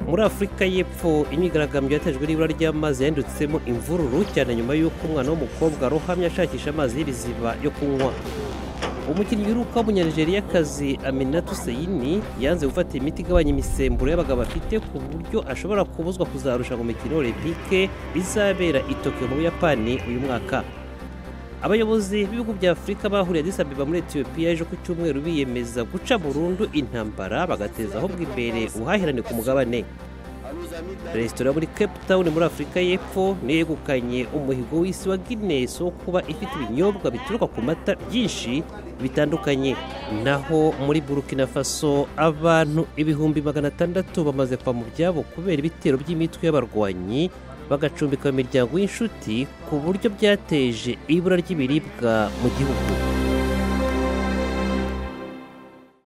Muri Afurika y'Epfo, imyigaragambyo yatejwe n'ibura ry'amazi yahindutsemo imvururu cyane nyuma y'uko umwana w'umukobwa arohamye ashakisha amazi y'ibiziba yo kunywa. Umukinnyi wiruka w'Umunyanigeriakazi Aminatu Seyini yanze gufata imiti igabanya imisemburo y'abagabo afite, ku buryo ashobora kubuzwa kuzarusha mu mikino Olympique bizabera i Tokyo mu Buyapani uyu mwaka. Abayobozi b'ibihugu bya Afurika bahuriye Addis Abeba muri Ethiopia ejo ku cyumweru, biyemeza guca burundu intambara, bagateza ahubwo imbere ubuhahirane ku mugabane. Resitora muri Cape Town muri Afurika y'Epfo niyo yegukanye umuhigo w'isi wa Guinness wo kuba ifite ibinyobwa bituruka ku mata byinshi bitandukanye. Naho muri Burkina Faso, abantu 600,000 bamaze kuva mu byabo kubera ibitero by'imitwe y'abarwanyi, bagacumbika mu miryango y'inshuti, ku buryo byateje ibura ry'ibiribwa mu gihugu.